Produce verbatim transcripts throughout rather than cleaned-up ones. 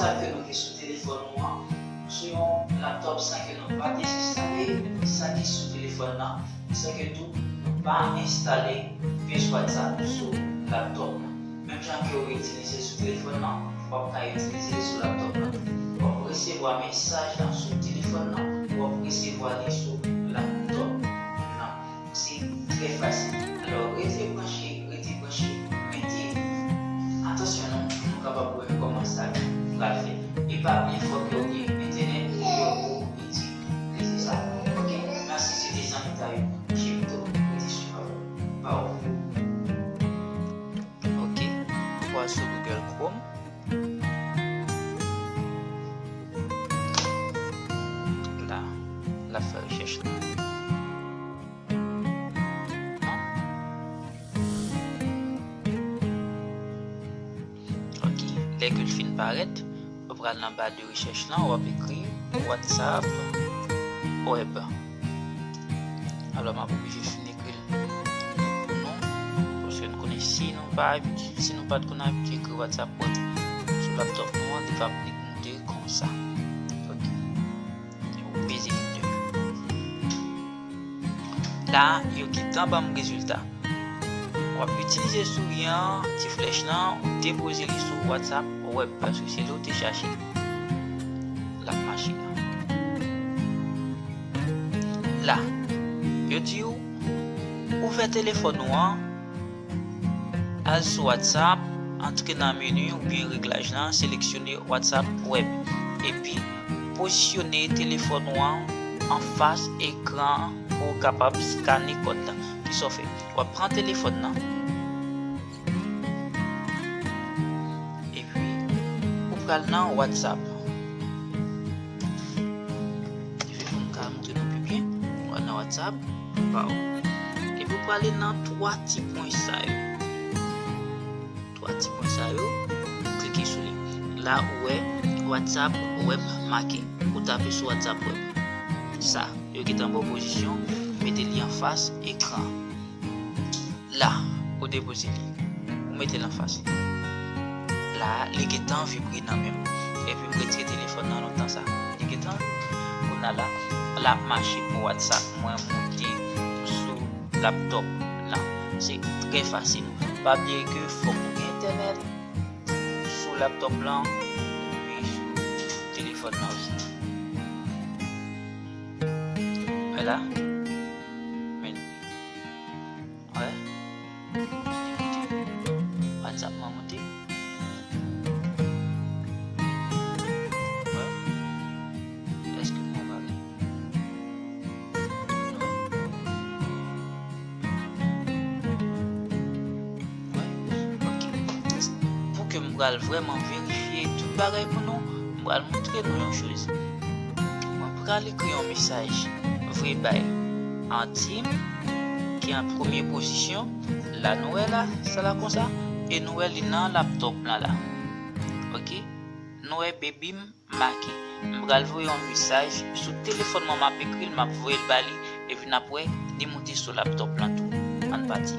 sa ke nou gen sou telefòn nou an, sou yon laptòp san ke nou pa dezenstale sa ki sou telefòn nan, san ke tou nou pa enstale page WhatsApp sou laptòp nan. Menm jan ke w itilize sou telefòn nan, w ap ka itilize l sou laptòp nan. W ap resevwa mesaj lan sou telefòn nan, w ap resevwa li sou laptòp nan. Se trè fasil. Alò, rete branche, rete branche, mete atansyon nou, pou nou kapab wè kòman sa pral fèt. E pa bliye, fòk yo gen entènèt pou yo itilize sa. Ok, mèsi, se te zanmi Tayo Crypto. Rete swiv avè m. Baww. Ok, nou pral sou Google Chrome. La, l ap fè rechèch la. Ok, lè ke l fin parèt, w pral nan ba de rechèch lan, w ap ekri WhatsApp web. Alò, m ap oblije fin ekri l pou nou, paske nou konnen si nou pa abitye, si nou pa t konn abitye ekri WhatsApp web sou laptòp nou an, li p ap vin moute konsa. Ok. Ou peze enter. La, yo gentan ban m rezilta. W ap itilize souri an, ti flèch lan, ou depoze li sou WhatsApp web, paske se li ou te chache. L ap mache la. La, yo di w, ouvè telefòn ou an, al sou WhatsApp, antre nan meni oubyen reglaj lan, seleksyone WhatsApp web, epi pozisyone telefòn ou an anfas ekran an pou w kapab skane kòd la. Kisa w fè? W ap pran telefòn nan, epi ou pral nan WhatsApp. Epi pou m ka montre nou pi byen, ou pral nan WhatsApp, baww. Epi ou prale nan twa ti pwen sa yo. Twa ti pwen sa yo, klike sou li. La ou wè WhatsApp web make. Ou tape sou WhatsApp web. Sa, yo gentan ba w pozisyon, mete li anfas ekran. La, ou depoze li. Ou mete l anfas li. La, li gentan vibre nan men m. Epi m retire telefòn nan lontan sa. Li gentan, kounye a la, l ap mache pou WhatsApp mwen moute sou laptòp lan. Se trè fasil. Pa bliye ke fòk ou gen entènèt sou laptòp lan, epi sou telefòn nan osi. Vwala. Men, wè. WhatsApp mwen moute. Wè. Èske mwen bare? Wè. Ok. Pou ke m pral vrèman verifye tout bagay pou nou, m pral montre nou yon choz. Mwen pral ekri yon mesaj vre bay Antim ki an premye pozisyon. La nou wè la, sa la konsa, e nou wè li nan laptòp lan la. Ok? Nou wè baby m make. M pral voye yon mesaj sou telefòn mwen, m ap ekri l, m ap voye l ba li, epi n ap wè li moute sou laptòp lan tou. Ann pati.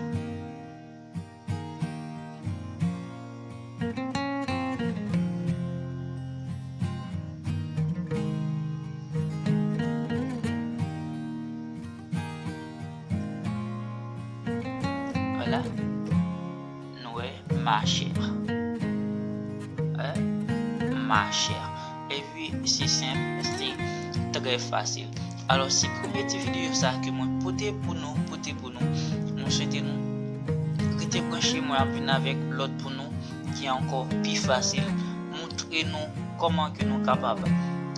Vwala. Nou wè, machè. Wè, machè. Epi, se senp, se trè fasil. Alò, se premye ti videyo sa ke mwen pote pou nou, pote pou nou. Mwen swete nou rete branche, mwen ap vin avèk lòt pou nou ki ankò pi fasil. Montre nou kòman ke nou kapab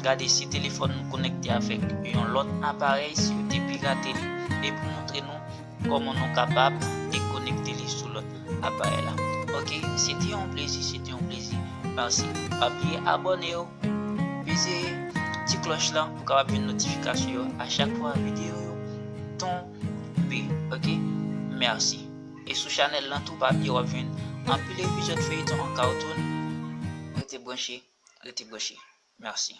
gade si telefòn nou konekte avèk yon lòt aparèy, si yo te pirate li, epi montre nou kòman nou kapab dekonekte li sou lòt aparèy la. Ok, se te yon plezi, se te yon plezi. Mèsi. Pa bliye abòne w, peze ti klòch lan pou kapab jwenn notifikasyon yo a chak fwa videyo yo tonbe. Ok, mèsi. E sou chanèl lan tou, pa bliye w ap jwenn anpil epizòd feyton an kawtoun. Rete branche, rete branche. Mèsi.